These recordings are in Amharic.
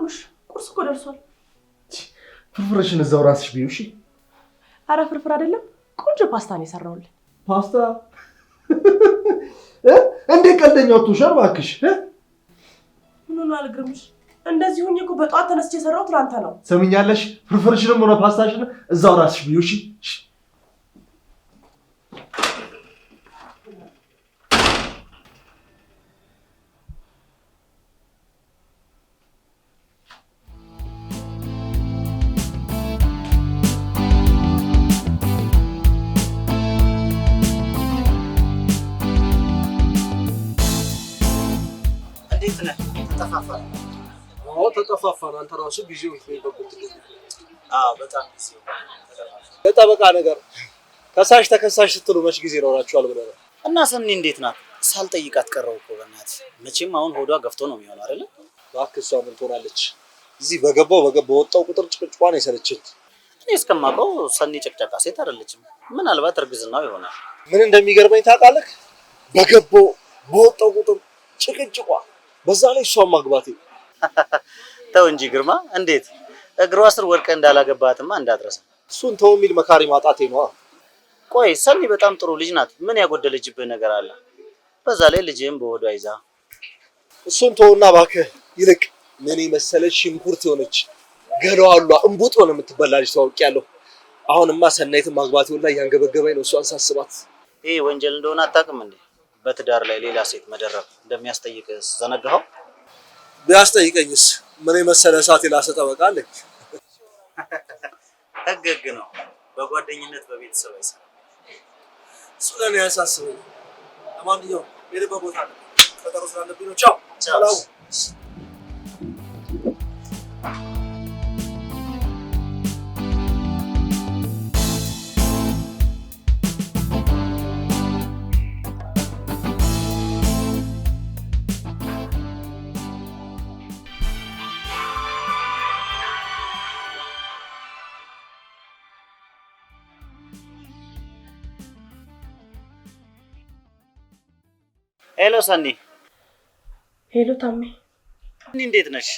ግርምሽ፣ ቁርስ እኮ ደርሷል። ፍርፍርሽን እዛው ራስሽ ብዪው። እሺ። አረ ፍርፍር አይደለም፣ ቆንጆ ፓስታ ነው የሰራሁልህ። ፓስታ እንዴ? ቀልደኛ ወጥቶሻል እባክሽ። ምን ሆኗል ግርምሽ? እንደዚህ ሁኜ እኮ በጠዋት ተነስቼ የሰራሁት ለአንተ ነው። ሰምኛለሽ? ፍርፍርሽንም ሆነ ፓስታሽን እዛው ራስሽ ብዪው። እሺ። እንዴት ነህ? ተጠፋፋን። አዎ ተጠፋፋን። አንተ ራሱ busy ሆንክ። አዎ በጣም busy ሆንኩ። የጠበቃ ነገር ከሳሽ ተከሳሽ ስትሉ መች ጊዜ ይኖራችኋል ብለህ ነው። እና ሰኒ እንዴት ናት? ሳልጠይቃት ቀረው እኮ በእናትህ። መቼም አሁን ሆዷ ገፍቶ ነው የሚሆነው አይደለ? እባክህ እሷ ምን ትሆናለች? እዚህ በገባው በወጣው ቁጥር ጭቅጭቋን የሰለችን። እኔ እስከማውቀው ሰኒ ጨቅጫቃ ሴት አይደለችም። ምናልባት እርግዝናው ይሆናል። ምን እንደሚገርመኝ ታውቃለህ? በገባው በወጣው ቁጥር ጭቅጭቋ፣ በዛ ላይ እሷን ማግባቴ። ተው እንጂ ግርማ፣ እንዴት እግሯ ስር ወድቀህ እንዳላገባትማ እንዳትረሳ። እሱን ተው የሚል መካሪ ማጣቴ ነዋ። ቆይ ሰኒ በጣም ጥሩ ልጅ ናት። ምን ያጎደለችብህ ነገር አለ? በዛ ላይ ልጅህም በሆዷ ይዛ። እሱን ተውና እባክህ፣ ይልቅ ምን የመሰለች ሽንኩርት የሆነች ገለዋሏ እንቡጥ ሆነ የምትበላ ልጅ ተዋውቂያለሁ። አሁንማ ሰናይትን ማግባቴ ሁላ እያንገበገበኝ ነው እሷን ሳስባት። ይህ ወንጀል እንደሆነ አታውቅም እንዴ? በትዳር ላይ ሌላ ሴት መደረብ እንደሚያስጠይቅ ዘነጋኸው? ቢያስጠይቀኝስ ምን የመሰለ እሳት የላሰ ጠበቃ አለኝ። ህግ ህግ ነው። በጓደኝነት በቤተሰብ አይሰራም። እሱ ለእኔ አያሳስበኝም። ለማንኛውም የሄደበት ቦታ አለ፣ ቀጠሮ ስላለብኝ ነው። ቻው። ሰላም። Hello ሰኒ። Hello ታሜ። እንዴት ነሽ?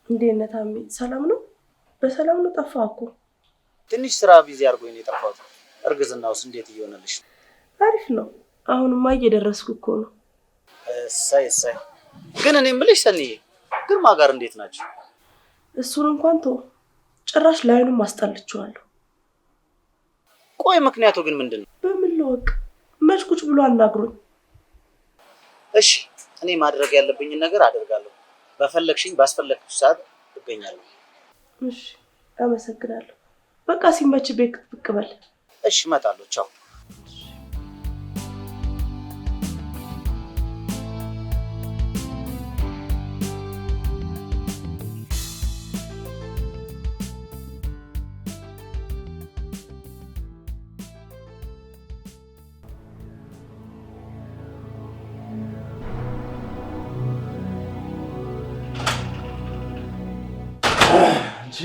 እንዴት ነህ ታሜ? ሰላም ነው? በሰላም ነው? ጠፋህ እኮ። ትንሽ ስራ busy አድርጎኝ ነው የጠፋሁት። እርግዝናውስ እንዴት እየሆነልሽ ነው? አሪፍ ነው። አሁንማ እየደረስኩ እኮ ነው። እሰይ እሰይ። ግን እኔ የምልሽ ሰኒዬ፣ ግርማ ጋር እንዴት ናቸው? እሱን እንኳን ተው፣ ጭራሽ ላይኑም አስጠልቼዋለሁ። ቆይ ምክንያቱ ግን ምንድን ነው? በምን ልወቅ? መች ቁጭ ብሎ አናግሮኝ። እሺ እኔ ማድረግ ያለብኝን ነገር አደርጋለሁ። በፈለግሽኝ ባስፈለግሽ ሰዓት እገኛለሁ። እሺ አመሰግናለሁ። በቃ ሲመች ቤት ብቅ በል። እሺ እመጣለሁ። ቻው። አንቺ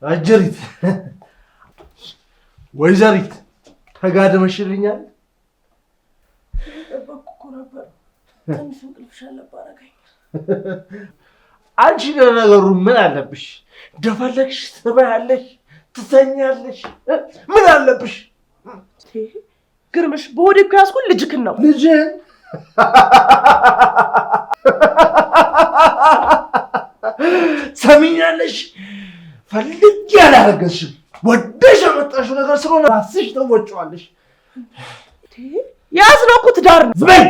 አጀሪት ወይዘሪት ተጋድመሽልኛል። ጠበቅኩ እኮ ነበር። ትንሽ እንቅልፍ ሻለብ አደረገኝ። አንቺ ለነገሩ ምን አለብሽ? እንደፈለግሽ ትበያለሽ፣ ትተኛለሽ። ምን አለብሽ? ግርምሽ፣ በሆዴ እኮ ያዝኩት ልጅክን ነው። ልጅህን ሰሚኛለሽ? ፈልጌ አላረገዝሽም። ወደሽ ያመጣሽው ነገር ስለሆነ ራስሽ ተወጪዋለሽ። ያዝነው እኮ ትዳር ነው። ዝም በይ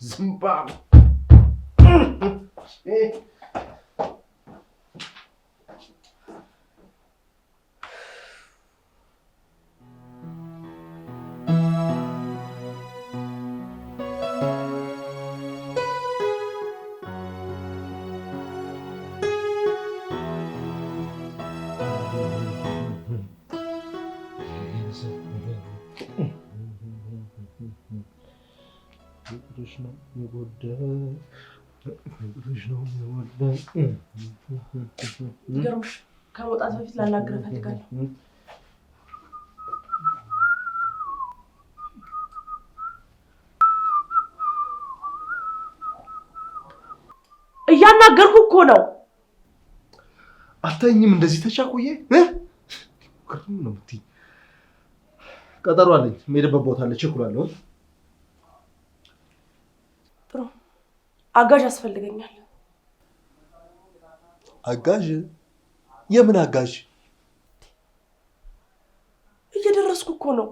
ዝምባም። ፍቅርሽ ነው የጎዳኝ፣ ፍቅርሽ ነው የጎዳኝ። ግርምሽ፣ ከመውጣት በፊት ላናግርህ እፈልጋለሁ። እያናገርኩ እኮ ነው። አታይኝም? እንደዚህ ተቻኩዬ ግርም ነው የምትይኝ። ቀጠሮ አለኝ፣ የምሄድበት ቦታ አለ፣ ቸኩላለሁ። ጥሩ አጋዥ ያስፈልገኛል። አጋዥ? የምን አጋዥ? እየደረስኩ እኮ ነው።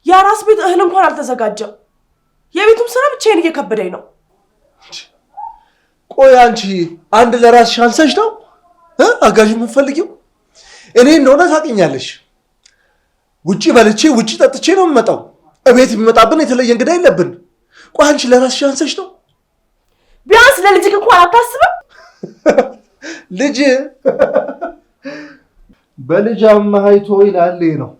የአራስ ቤት እህል እንኳን አልተዘጋጀም። የቤቱም ስራ ብቻዬን እየከበደኝ ነው። ቆይ አንቺ አንድ ለራስሽ አንሰሽ ነው አጋዥ የምትፈልጊው? እኔ እንደሆነ ታውቂኛለሽ። ውጪ በልቼ ውጪ ጠጥቼ ነው የምመጣው። እቤት የሚመጣብን የተለየ እንግዳ የለብን። ቆይ አንቺ ለራስሽ አንሰሽ ነው? ቢያንስ ለልጅህ እንኳን አታስብም? ልጅ በልጅ አማሃይቶ ይላል ነው።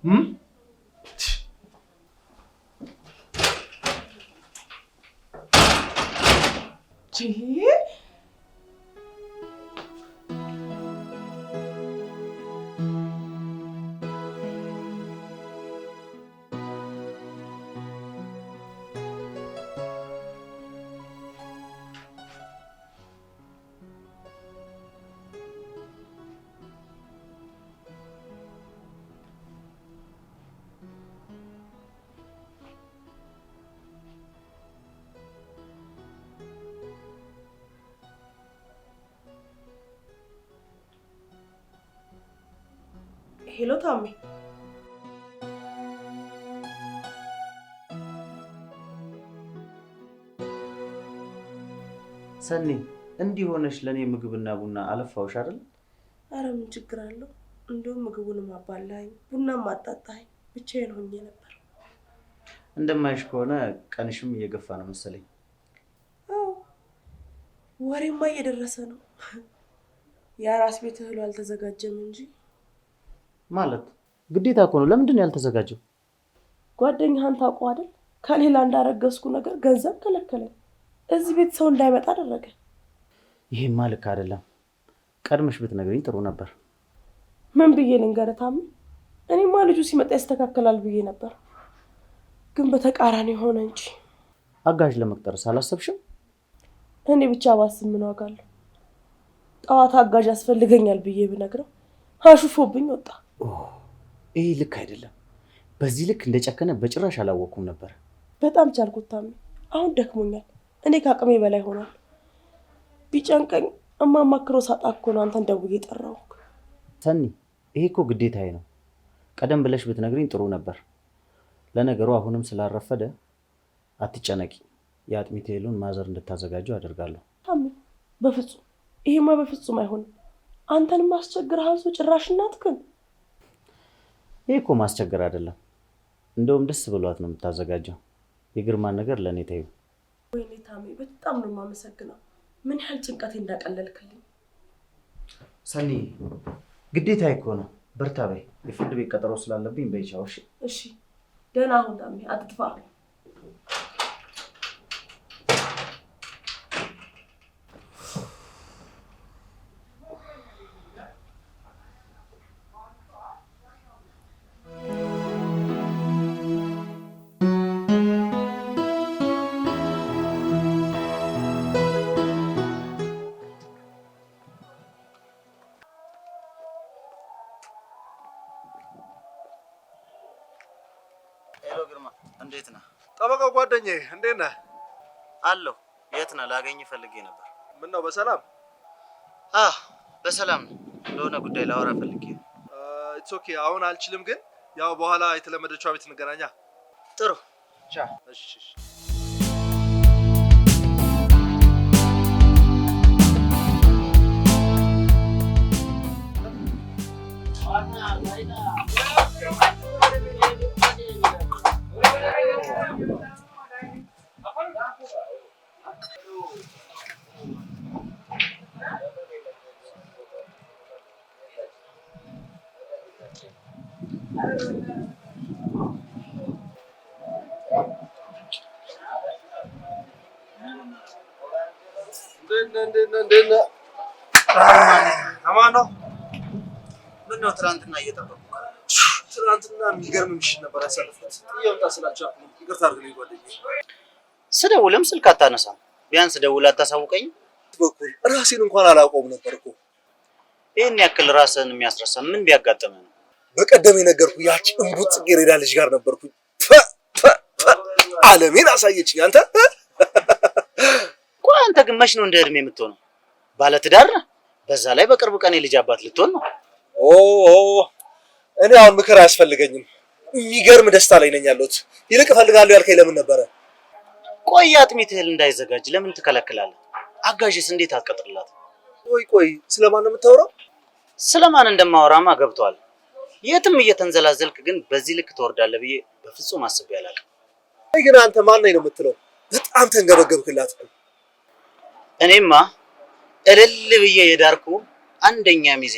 Hello ታሜ፣ ሰኒ እንዲህ ሆነሽ ለእኔ ምግብና ቡና አለፋውሽ አይደል? አረ ምን ችግር አለው? እንደውም ምግቡንም አባላኝ ቡናም አጣጣኝ። ብቻዬን ሆኜ ነበር። እንደማይሽ ከሆነ ቀንሽም እየገፋ ነው መሰለኝ። አዎ ወሬማ እየደረሰ ነው። የአራስ ቤት እህሉ አልተዘጋጀም እንጂ። ማለት ግዴታ እኮ ነው። ለምንድን ነው ያልተዘጋጀው? ጓደኛህን ታውቀው አይደል? ከሌላ እንዳረገዝኩ ነገር ገንዘብ ከለከለኝ። እዚህ ቤት ሰው እንዳይመጣ አደረገ። ይሄማ ልክ አይደለም። ቀድመሽ ብትነግሪኝ ጥሩ ነበር። ምን ብዬ ልንገርህ ታሜ? እኔማ ልጁ ሲመጣ ያስተካከላል ብዬ ነበር፣ ግን በተቃራኒ ሆነ እንጂ። አጋዥ ለመቅጠር አላሰብሽም? እኔ ብቻ ባስብ ምን ዋጋ አለው? ጠዋት አጋዥ ያስፈልገኛል ብዬ ብነግረው አሹፎብኝ ወጣ። ይህ ልክ አይደለም። በዚህ ልክ እንደጨከነ በጭራሽ አላወቅኩም ነበር። በጣም ቻልኩት ታሜ። አሁን ደክሞኛል። እኔ ከአቅሜ በላይ ሆኗል። ቢጨንቀኝ እማማክረው ሳጣ እኮ ነው አንተን ደውዬ የጠራሁህ። ሰኒ፣ ይሄ እኮ ግዴታዬ ነው። ቀደም ብለሽ ብትነግሪኝ ጥሩ ነበር። ለነገሩ አሁንም ስላረፈደ አትጨነቂ። የአጥሚት እህሉን ማዘር እንድታዘጋጀው አደርጋለሁ። ታሜ፣ በፍጹም ይሄማ በፍጹም አይሆንም። አንተን ማስቸግር አንሶ ጭራሽ እናትህን። ይሄ እኮ ማስቸገር አይደለም። እንደውም ደስ ብሏት ነው የምታዘጋጀው። የግርማን ነገር ለእኔ ተይው። ወይኔ ታሜ፣ በጣም ነው የማመሰግነው። ምን ያህል ጭንቀቴ እንዳቀለልክልኝ። ሰኒ፣ ግዴታ እኮ ነው። በርታ በይ። የፍርድ ቤት ቀጠሮ ስላለብኝ በይ ቻው። እሺ፣ እሺ፣ ደህና ሁን ታሜ፣ አትጥፋ። Hello ግርማ፣ እንዴት ነህ? ጠበቃው ጓደኛዬ እንዴት ነህ? አለሁ። የት ነህ? ላገኝህ ፈልጌ ነበር። ምን ነው በሰላም? አህ በሰላም ነው። ለሆነ ጉዳይ ላወራ ፈልጌ ነው። It's okay። አሁን አልችልም፣ ግን ያው በኋላ የተለመደችው ቤት እንገናኛ። ጥሩ ቻው። እሺ እሺ። እንዴት ነህ? አማን ነው። ምን ነው ትናንትና እየጠበኩ ትናንትና የሚገርም ምሽት ነበር ያሳለፍኩት። ጥዬ መምጣት ስላልቻልኩ ይቅርታ አድርግልኝ ጓደኛዬ። ስደውልም ስልክ አታነሳም። ቢያንስ ደውል አታሳውቀኝም? በኩል ራሴን እንኳን አላውቀውም ነበር እኮ። ይህን ያክል ራስህን የሚያስረሳ ምን ቢያጋጥምህ ነው? በቀደም የነገርኩህ ያቺ እምቡጥ ጽጌረዳ ልጅ ጋር ነበርኩኝ። ዓለሜን አሳየችኝ። አንተ ቆይ አንተ ግን መች ነው እንደ እድሜ የምትሆነው? ባለትዳር ነህ፣ በዛ ላይ በቅርብ ቀን የልጅ አባት ልትሆን ነው። ኦ እኔ አሁን ምክር አያስፈልገኝም። የሚገርም ደስታ ላይ ነኝ ያለሁት። ይልቅ እፈልጋለሁ ያልከኝ ለምን ነበረ? ቆይ አጥሚት እህል እንዳይዘጋጅ ለምን ትከለክላለህ? አጋዥስ እንዴት አትቀጥርላት? ቆይ ቆይ፣ ስለማን ነው የምታወራው? ስለማን እንደማወራማ ገብቷል። የትም እየተንዘላዘልክ ግን በዚህ ልክ ትወርዳለህ ብዬ በፍጹም አስቤ አላውቅም። ግን አንተ ማን ነኝ ነው የምትለው? በጣም ተንገበገብክላት። እኔማ እልል ብዬ የዳርኩ አንደኛ ሚዜ፣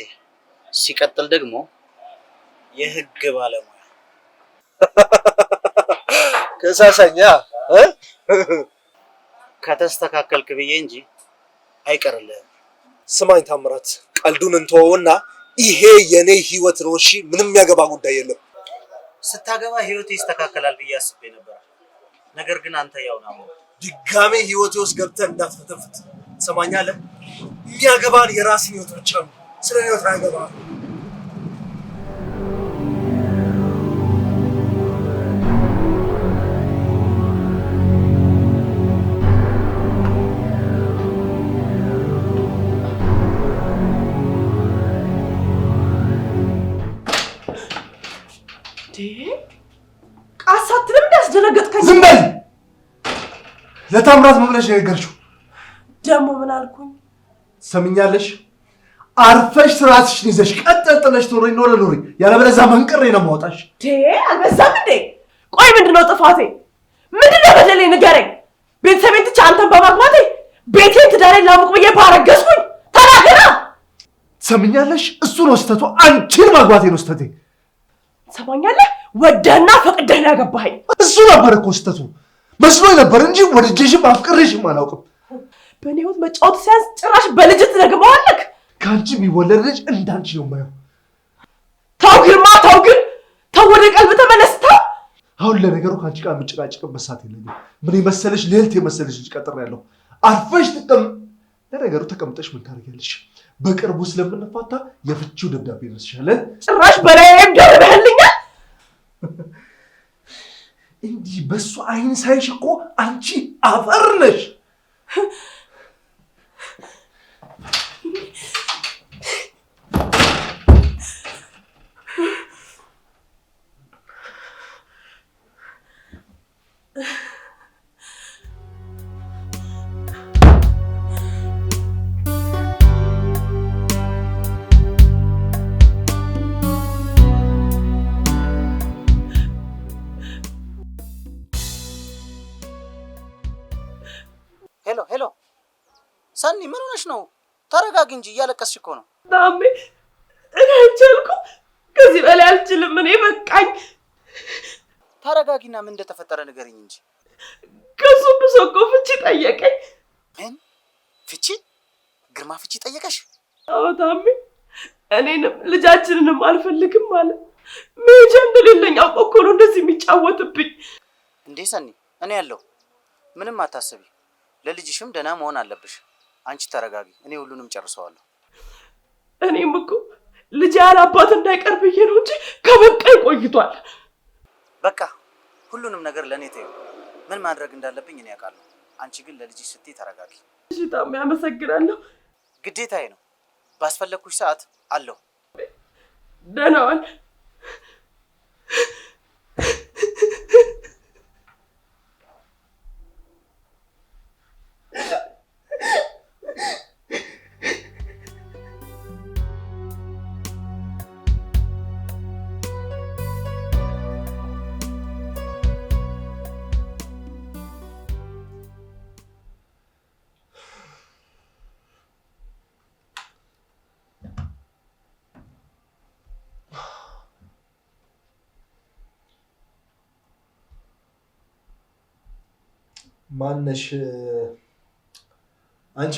ሲቀጥል ደግሞ የህግ ባለሙያ። ከሳሳኛ ከተስተካከልክ ብዬ እንጂ አይቀርልህም። ስማኝ ታምራት፣ ቀልዱን እንተወውና ይሄ የኔ ህይወት ነው። እሺ፣ ምንም ያገባ ጉዳይ የለም። ስታገባ ህይወት ይስተካከላል ብዬ አስቤ ነበር። ነገር ግን አንተ ያው ነው። ድጋሜ ህይወቴ ውስጥ ገብተህ እንዳትፈተፍት ትሰማኛለህ? የሚያገባን የራስን ህይወት ብቻ ነው። ስለ ህይወት አያገባህም። ቃሳትንም እንዳስደነገጥከኝ። ዝም በል። ለታምራት ምን ብለሽ ነው የነገርሽው? ደግሞ ምን አልኩኝ? ትሰሚኛለሽ? አርፈሽ ስርዓትሽን ይዘሽ ቀጥ ጥለሽ ኑሪ ኖረ ኑሪ፣ ያለበለዚያ መንቅሬ ነው የማወጣሽ። አልበዛም እንዴ? ቆይ ምንድነው ጥፋቴ? ምንድነው በደሌ? ንገረኝ። ቤተሰቤን ትቼ አንተን በማግባቴ ቤቴን ትዳሬን ላሙቅ ብዬ ባረገዝኩኝ? ተናገራ። ትሰሚኛለሽ? እሱ ነው ስህተቱ። አንቺን ማግባቴ ነው ስህተቴ። ትሰማኛለህ? ወደህና ፈቅደህ ነው ያገባኸኝ። እሱ ነበር እኮ ስህተቱ። መስሎኝ ነበር እንጂ ወድጄሽም አፍቅሬሽም አላውቅም። በእኔ ህይወት መጫወት ሲያንስ ጭራሽ በልጅ ትደግመዋለህ። ከአንቺ የሚወለድ ልጅ እንዳንቺ ነው የማየው። ተው ግርማ፣ ተው ግን ተው፣ ወደ ቀልብ ተመለስ። ተው። አሁን ለነገሩ ከአንቺ ጋር የምጨቃጨቅበት ሰዓት የለኝም። ምን የመሰለሽ ልዕልት የመሰለሽ ልጅ ቀጥሬያለሁ። አርፈሽ ትቀም። ለነገሩ ተቀምጠሽ ምን ታደርጊያለሽ? በቅርቡ ስለምንፋታ የፍቺው ደብዳቤ ይደርስሻል። ጭራሽ በላይም ደርበህልኛል። እንዲህ በሱ አይን ሳይሽ እኮ አንቺ አፈር ነሽ። Hello hello፣ ሰኒ ምን ሆነሽ ነው? ተረጋጊ እንጂ እያለቀስሽ እኮ ነው። ታሜ እኔ አልቻልኩም፣ ከዚህ በላይ አልችልም። እኔ በቃኝ። ተረጋጊና ምን እንደተፈጠረ ንገሪኝ እንጂ። ከሱ ብሶ እኮ ፍቺ ጠየቀኝ። ምን ፍቺ? ግርማ ፍቺ ጠየቀሽ? አዎ ታሜ፣ እኔንም ልጃችንንም አልፈልግም አለ። መሄጃ እንደሌለኝ አውቆ እኮ ነው እንደዚህ የሚጫወትብኝ። እንዴ ሰኒ፣ እኔ ያለው ምንም አታስቢ። ለልጅሽም ደህና መሆን አለብሽ። አንቺ ተረጋጊ፣ እኔ ሁሉንም ጨርሰዋለሁ። እኔም እኮ ልጅ ያለ አባት እንዳይቀር ብዬ ነው እንጂ ከበቃኝ ቆይቷል። በቃ ሁሉንም ነገር ለእኔ ተይው። ምን ማድረግ እንዳለብኝ እኔ አውቃለሁ። አንቺ ግን ለልጅሽ ስትይ ተረጋጊ። እሺ ታሜ፣ አመሰግናለሁ። ግዴታዬ ነው። ባስፈለግኩሽ ሰዓት አለሁ። ደህና ዋል። ማነሽ አንቺ?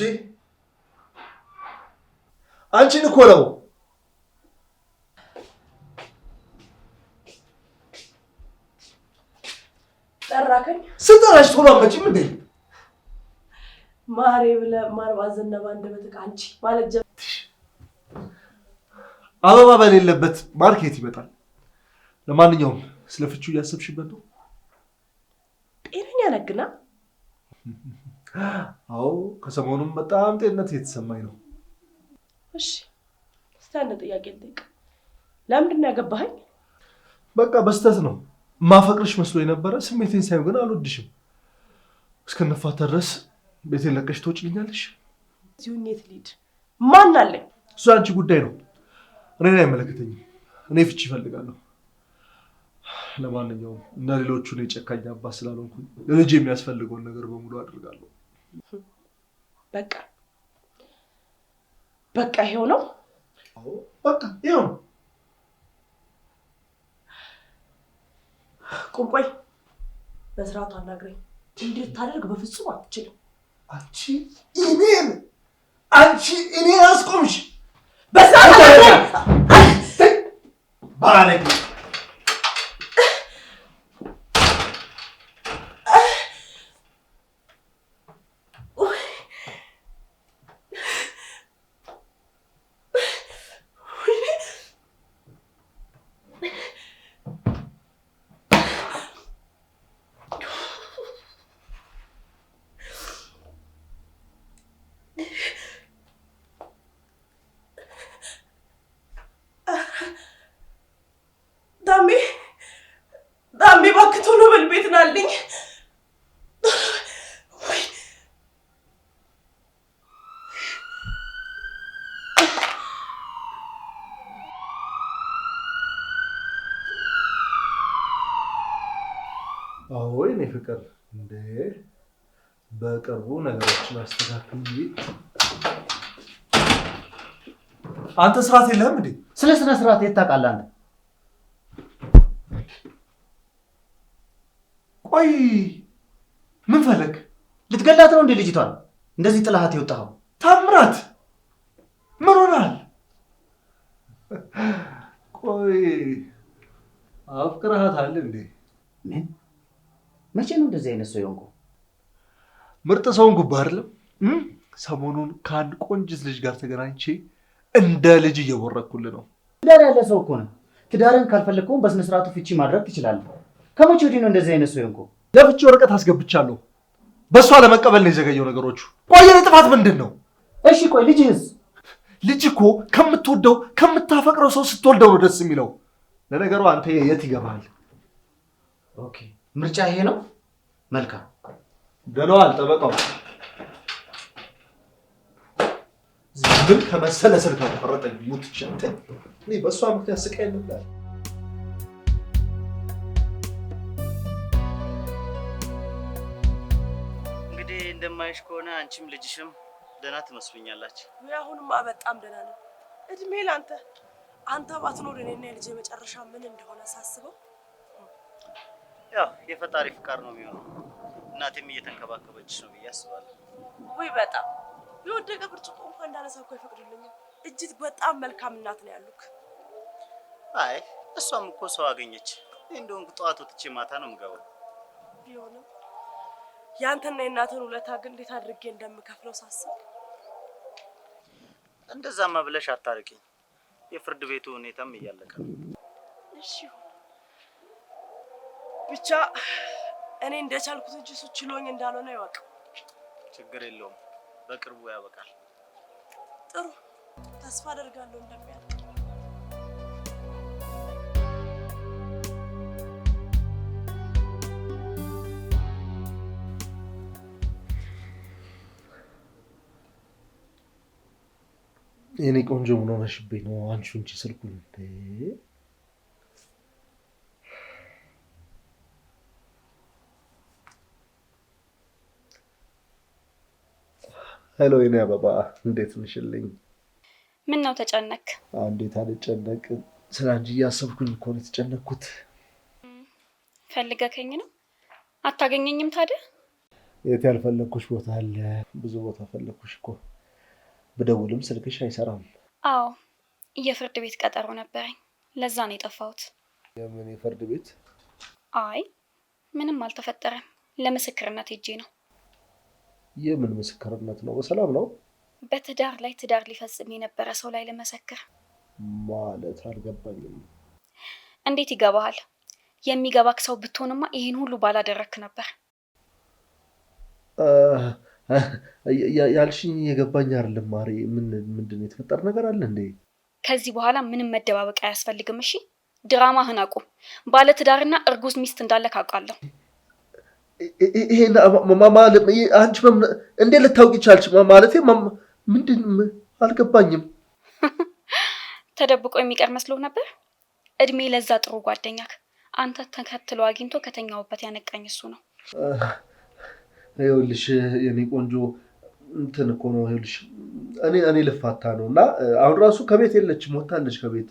አንቺን እኮ ነው። ጠራከኝ? ስጠራሽ ቶሎ አትመጪም እንዴ? ማሬ ብለህ ማር ባዘነበ አንደበትህ አንቺ ማለት አበባ በሌለበት ማር ከየት ይመጣል? ለማንኛውም ስለ ፍቺው እያሰብሽበት ነው? ጤነኛ ነህ ግና? አዎ፣ ከሰሞኑም በጣም ጤንነት እየተሰማኝ ነው። እሺ፣ እስቲ አንድ ጥያቄ ልጠይቅ። ለምንድን ነው ያገባኸኝ? በቃ በስተት ነው። ማፈቅርሽ መስሎ የነበረ ስሜቴን ሳይሆን ግን አልወድሽም። እስክንፋታ ድረስ ቤቴን ለቀሽ ትወጪልኛለሽ? እዚሁ የት ልሂድ? ማን አለኝ? እሱ አንቺ ጉዳይ ነው፣ እኔን አይመለከተኝም። እኔ ፍቺ እፈልጋለሁ። ለማንኛውም እንደ ሌሎቹ እኔ ጨካኝ አባት ስላልሆንኩኝ ለልጅ የሚያስፈልገውን ነገር በሙሉ አድርጋለሁ። በቃ በቃ ይሄው ነው። በቃ ይሄው ነው። ቁም፣ ቆይ፣ በስርዓቱ አናግረኝ። እንድታደርግ በፍጹም አትችልም። አንቺ እኔን አንቺ እኔን አስቆምሽ። በስርዓቱ አናግረኝ። ባለጌ። ታሜ ታሜ፣ እባክህ ቶሎ በል ቤት ናልኝ። አዎ የእኔ ፍቅር፣ እንዴ በቅርቡ ነገሮችን አስተካክዬ። አንተ ስርዓት የለህም እንዴ? ስለ ስነ ስርዓት የት ታውቃለህ አንተ? ቆይ ምን ፈለግ? ልትገላት ነው እንዴ ልጅቷን? እንደዚህ ጥላሃት የወጣኸው? ታምራት ምን ሆናል? ቆይ አፍቅረሃታል እንዴ? ምን? መቼ ነው እንደዚህ አይነት ሰው የሆንከው? ምርጥ ሰውን ጉባ አይደለም። ሰሞኑን ከአንድ ቆንጅት ልጅ ጋር ተገናኝቼ እንደ ልጅ እየቦረኩልህ ነው። ትዳር ያለ ሰው እኮ ነህ። ትዳርን ካልፈለግከውም በስነ ስርዓቱ ፍቺ ማድረግ ትችላለህ። ከመቼ ወዲህ ነው እንደዚህ አይነት ሰው የሆንከው? የፍቺ ወረቀት አስገብቻለሁ። በእሷ ለመቀበል ነው የዘገየው ነገሮቹ። ቆይ የኔ ጥፋት ምንድን ነው? እሺ ቆይ ልጅህስ? ልጅ እኮ ከምትወደው ከምታፈቅረው ሰው ስትወልደው ነው ደስ የሚለው። ለነገሩ አንተ የት ይገባሃል? Okay፣ ምርጫ ይሄ ነው። መልካም ደህና ጠበቃው። ምን ከመሰለ ስልክ አቆረጠኝ። ሙት ሸንተ እኔ በእሷ ምክንያት ስቃይ እንብላል። እንግዲህ እንደማይሽ ከሆነ አንቺም ልጅሽም ደህና ትመስሉኛላችሁ። ወይ አሁንማ በጣም ደህና ነን። እድሜ ለአንተ። አንተ ባትኖር እኔና የልጄ መጨረሻ ምን እንደሆነ ሳስበው ያው የፈጣሪ ፍቃድ ነው የሚሆነው። እናቴም እየተንከባከበችሽ ነው ብዬ አስባለሁ። ወይ በጣም የወደቀ ብርጭቆ እንኳን እንዳነሳ እኮ አይፈቅዱልኝም። እጅግ በጣም መልካም እናት ነው ያሉክ። አይ እሷም እኮ ሰው አገኘች። እኔ እንደሆንኩ ጠዋት ወጥቼ ማታ ነው የምገባው። ቢሆንም ያንተና የእናትህን ውለታ ግን እንዴት አድርጌ እንደምከፍለው ሳስብ። እንደዛማ ብለሽ አታርቂኝ። የፍርድ ቤቱ ሁኔታም እያለቀ ነው። እሺ ይሁን። ብቻ እኔ እንደቻልኩት እንጂ እሱ ችሎኝ እንዳልሆነ ይወቅ። ችግር የለውም፣ በቅርቡ ያበቃል። ጥሩ፣ ተስፋ አደርጋለሁ እንደሚያልቅ። የኔ ቆንጆ ምን ሆነሽብኝ ነው? አንቺ እንጂ ስልኩን እንዴ! Hello የኔ አበባ፣ እንዴት ነሽልኝ? ምን ነው ተጨነክ? እንዴት አልጨነቅም? ስለ አንቺ እያሰብኩኝ እኮ ነው የተጨነቅኩት። ፈልገከኝ ነው? አታገኘኝም ታዲያ? የት ያልፈለግኩሽ ቦታ አለ? ብዙ ቦታ ፈለግኩሽ እኮ። ብደውልም ስልክሽ አይሰራም። አዎ፣ የፍርድ ቤት ቀጠሮ ነበረኝ። ለዛ ነው የጠፋሁት። የምን የፍርድ ቤት? አይ ምንም አልተፈጠረም። ለምስክርነት ሄጄ ነው። የምን ምስክርነት ነው? በሰላም ነው? በትዳር ላይ ትዳር ሊፈጽም የነበረ ሰው ላይ ልመሰክር ማለት አልገባኝም። እንዴት ይገባሃል? የሚገባክ ሰው ብትሆንማ ይህን ሁሉ ባላደረክ ነበር። ያልሽኝ የገባኝ አይደለም ማሬ። ምንድን ነው የተፈጠረ ነገር አለ እንዴ? ከዚህ በኋላ ምንም መደባበቅ አያስፈልግም። እሺ ድራማህን አቁም። ባለትዳርና እርጉዝ ሚስት እንዳለ ካውቃለሁ። ይሄን አንቺ እንዴት ልታውቂ ቻልሽ? ማለቴ ምንድን አልገባኝም። ተደብቆ የሚቀር መስሎ ነበር። እድሜ ለዛ ጥሩ ጓደኛክ። አንተ ተከትሎ አግኝቶ ከተኛውበት ያነቃኝ እሱ ነው። ይኸውልሽ የኔ ቆንጆ እንትን እኮ ነው። ይኸውልሽ እኔ ልፋታ ነው እና አሁን ራሱ ከቤት የለችም፣ ወታለች ከቤት።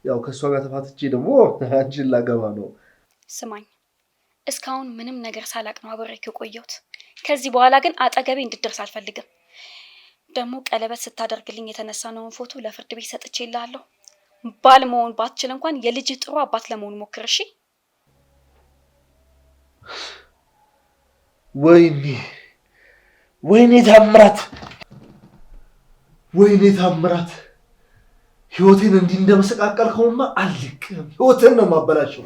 ያው ከእሷ ጋር ተፋትቼ ደግሞ አንቺን ላገባ ነው። ስማኝ፣ እስካሁን ምንም ነገር ሳላቅ ነው አብሬክ የቆየሁት። ከዚህ በኋላ ግን አጠገቤ እንድትደርስ አልፈልግም። ደግሞ ቀለበት ስታደርግልኝ የተነሳነውን ፎቶ ለፍርድ ቤት ሰጥቼልሃለሁ። ባል መሆን ባትችል እንኳን የልጅህ ጥሩ አባት ለመሆን ሞክር እሺ። ወይኔ ወይኔ ታምራት፣ ወይኔ ታምራት፣ ህይወቴን እንዲህ እንደመሰቃቀልከውማ አልልቅም። ህይወቴን ነው የማበላሸው።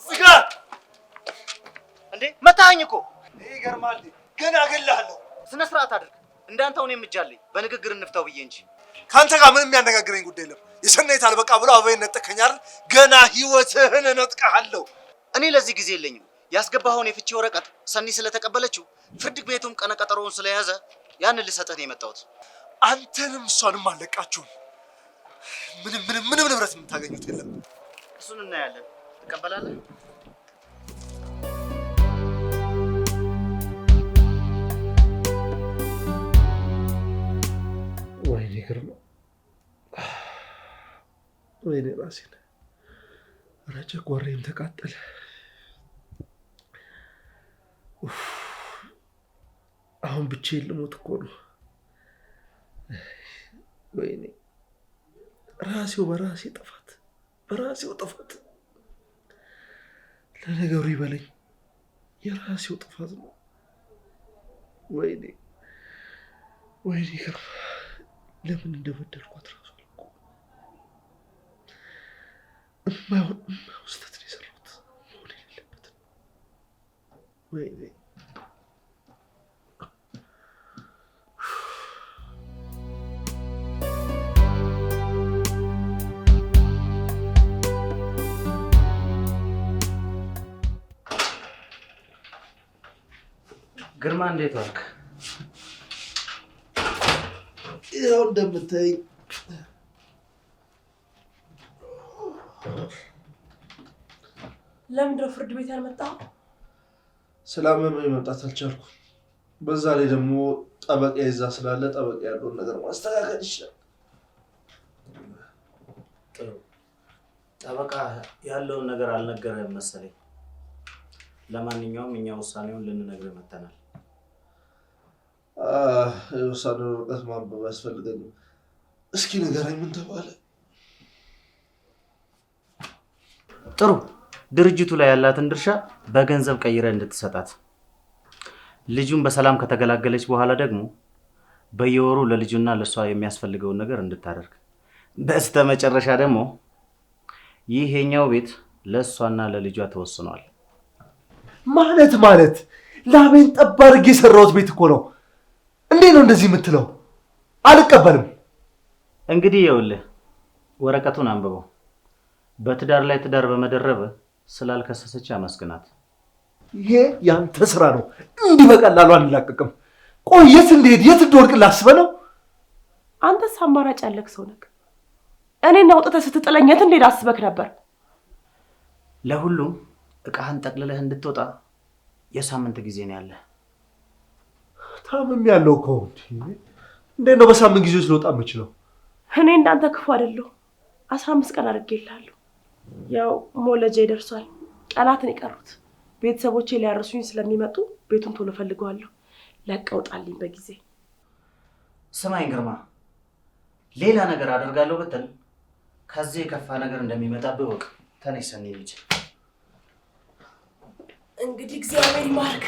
ዝጋ! እንዴ መታኸኝ እኮ። ይገርማል። ገና እገልሃለሁ። ስነ ስርዓት አድርግ። እንዳንተው እኔም እጅ አለኝ። በንግግር እንፍታው ብዬ እንጂ ከአንተ ጋር ምንም የሚያነጋግረኝ ጉዳይ የለም። የሰናይት አልበቃ ብሎ አበባዬን ነጠቅከኝ አይደል? ገና ህይወትህን እነጥቅሃለሁ። እኔ ለዚህ ጊዜ የለኝም። ያስገባኸውን የፍቺ ወረቀት ሰኒ ስለተቀበለችው ፍርድ ቤቱም ቀነ ቀጠሮውን ስለያዘ ያንን ልሰጥህ ነው የመጣሁት። አንተንም እሷንም አለቃችሁም። ምንም ምንም ምንም ንብረት የምታገኙት የለም። እሱን እናያለን። ትቀበላለህ? ወይኔ ግርማ፣ ወይኔ ራሴን፣ ኧረ ጨጓራዬም ተቃጠለ። አሁን ብቻዬን ልሞት እኮ ነው። ወይኔ ራሴው በራሴ ጥፋት፣ በራሴው ጥፋት። ለነገሩ ይበለኝ፣ የራሴው ጥፋት ነው። ወይኔ ወይኔ ግርማ፣ ለምን እንደበደልኳት ራሱ አላውቀውም። የማይሆን ስህተት ነው የሰራሁት፣ መሆን የሌለበትን። ወይኔ ግርማ እንዴት ዋልክ? ያው እንደምታይኝ ለምንድን ነው ፍርድ ቤት ያልመጣኸው? ስላመመኝ መምጣት አልቻልኩም። በዛ ላይ ደግሞ ጠበቃ ይዛ ስላለ ጠበቃ ያለውን ነገር ማስተካከል ይችላል። ጥሩ። ጠበቃ ያለውን ነገር አልነገረህም መሰለኝ። ለማንኛውም እኛ ውሳኔውን ልንነግርህ መጥተናል። የውሳኔውን ወረቀት ማንበብ አያስፈልገኝም። እስኪ ንገረኝ፣ ምን ተባለ? ጥሩ። ድርጅቱ ላይ ያላትን ድርሻ በገንዘብ ቀይረህ እንድትሰጣት፣ ልጁን በሰላም ከተገላገለች በኋላ ደግሞ በየወሩ ለልጁና ለእሷ የሚያስፈልገውን ነገር እንድታደርግ፣ በስተመጨረሻ ደግሞ ይሄኛው ቤት ለእሷና ለልጇ ተወስኗል። ማለት ማለት ላቤን ጠብ አድርጌ የሰራሁት ቤት እኮ ነው። እንዴት ነው እንደዚህ የምትለው? አልቀበልም። እንግዲህ ይኸውልህ ወረቀቱን አንብበው። በትዳር ላይ ትዳር በመደረብ ስላልከሰሰች አመስግናት። ይሄ ያንተ ስራ ነው። እንዲህ በቀላሉ አንላቀቅም። ቆይ የት እንደሄድ የት እንደወድቅ ላስበህ ነው? አንተስ አማራጭ ያለክ ሰው ነህ። እኔን አውጥተህ ስትጥለኝ የት እንደሄድ አስበክ ነበር? ለሁሉም እቃህን ጠቅልለህ እንድትወጣ የሳምንት ጊዜ ነው ያለህ። ታምም ያለው እኮ እንዴት ነው በሳምንት ጊዜ ውስጥ ልወጣ የምችለው? እኔ እንዳንተ ክፉ አይደለሁም። 15 ቀን አድርጌልሃለሁ። ያው መውለጃ ይደርሷል። ቀናትን የቀሩት ቤተሰቦቼ ሊያርሱኝ ስለሚመጡ ቤቱን ቶሎ ፈልገዋለሁ። ለቀው ጣልኝ በጊዜ። ስማኝ ግርማ፣ ሌላ ነገር አደርጋለሁ ብትል ከዚህ የከፋ ነገር እንደሚመጣብህ እወቅ። ተነሽ ሰኒ ልጅ። እንግዲህ እግዚአብሔር ይማርክ።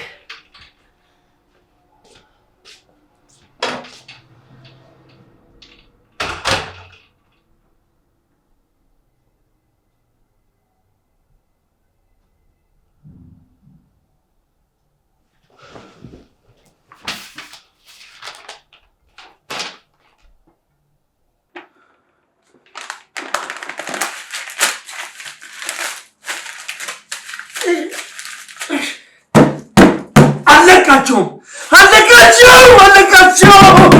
አለቃቸውም አለቃቸውም አለቃቸውም።